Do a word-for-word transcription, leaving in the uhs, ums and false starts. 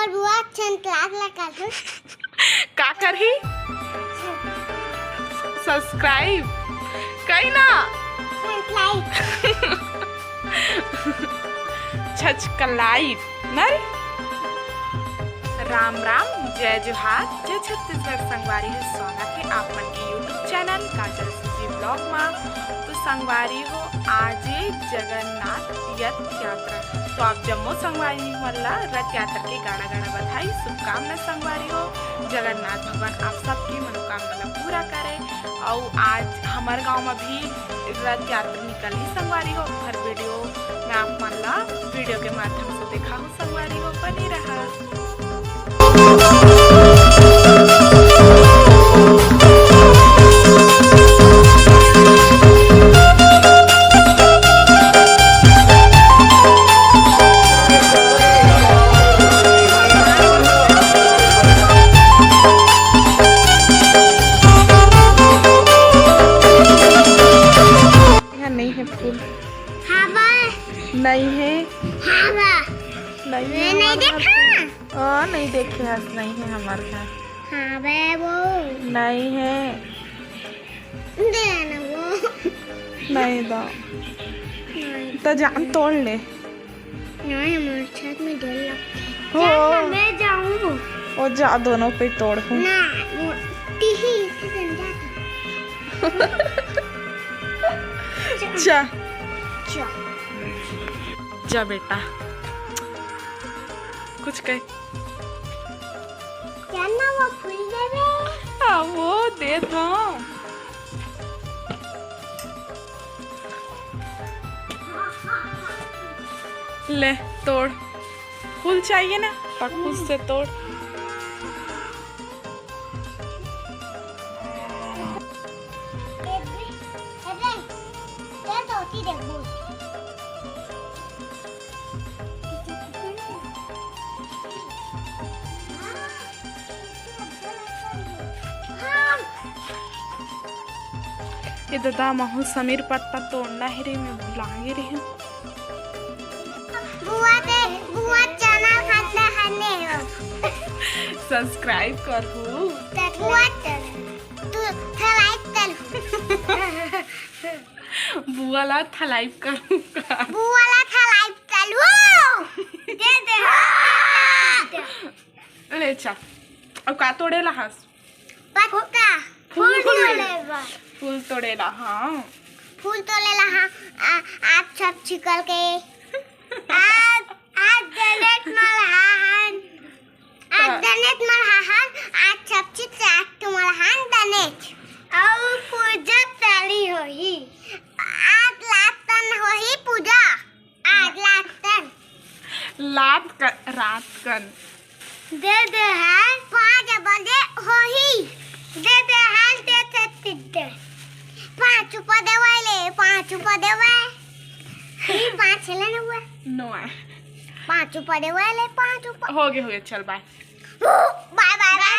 और वो छंतलात ला करहूँ। का करही? Subscribe कही ना। छंतलाई। छचकलाई नर। राम राम, जय जोहार, जय छत्तीसगढ़। संगवारी हो, स्वागत हे आप मन के YouTube channel काजल सीजी vlog मा। तो संगवारी हो, आज ए जगन्नाथ रथ यात्रा। तो आप जम्मो संगवारी मन ला रथ यात्रा के गाड़ा गाड़ा बधाई, शुभकामना संगवारी हो। जगन्नाथ भगवान आप सबके मनोकामना ला पूरा करे। अउ आज हमर गांव में भी रथ यात्रा निकलही संगवारी हो। हर video में आप मन ला video के माध्यम से देखाहूँ संगवारी हो, बने रहा। यहाँ नहीं है फूल। हाँ बा। नहीं है। हाँ बा। नहीं मैं है नहीं हमारे घर देखा। पे। ओ, नहीं देखे हस, नहीं है हमारे घर। हाँ बे वो। नहीं है। दे ना वो। नहीं दो। नहीं। तो जान तोड़ ले। नहीं, हमारे छत में डर लगता है। हो। चल ना, मैं जाऊँ। ओ जा, दोनों पे तोड़ हूँ। ना, वो टीही से समझा था। जा। जा। जा बेटा। कुछ कहे। चल ना, वो फूल दे दे। हाँ, वो दे दो। ले, तोड़। फूल चाहिए ना? पक्कू से तोड़। ए, ए, ए, ए, तो होती देख, बोल। ए ददा, महू समीर पत्ता तोड़ना हे रे, मैं भुला गे रेहेंव। बुआ दे, बुआ चना खाता हने हो। Subscribe करहू। बुआ चल, तू थलाइक कर। बुआ ला थलाइक करहू का? बुआ ला थलाइक कर। दे दे। ले चल। अब का तोड़े ला हस? पत्ता। फूल फूल। तोड़े बर। फूल तोड़े ला, हाँ। फूल तोड़े ला, हाँ। आ, आप सब छिकल के। आज, आज दनेच मलहान। आज हाँ। दनेच मलहान। आज सब चीज से आज तो मलहान दनेच। अउ पूजा चाली होही। आज लातन होही पूजा। आज लातन। लात क-, रात कन। दे दे हाल। पाँच बजे होही। दे दे हाल, दे दे तिद्दे। पाँच रुपया देवाय ले, पाँच रुपया देवाय। ई पाँच ले ना हुआ। नो आय। पाँच रुपया देवाय ले, पाँच रुपया। हो गे, हो गे, चल bye। बाय बाय।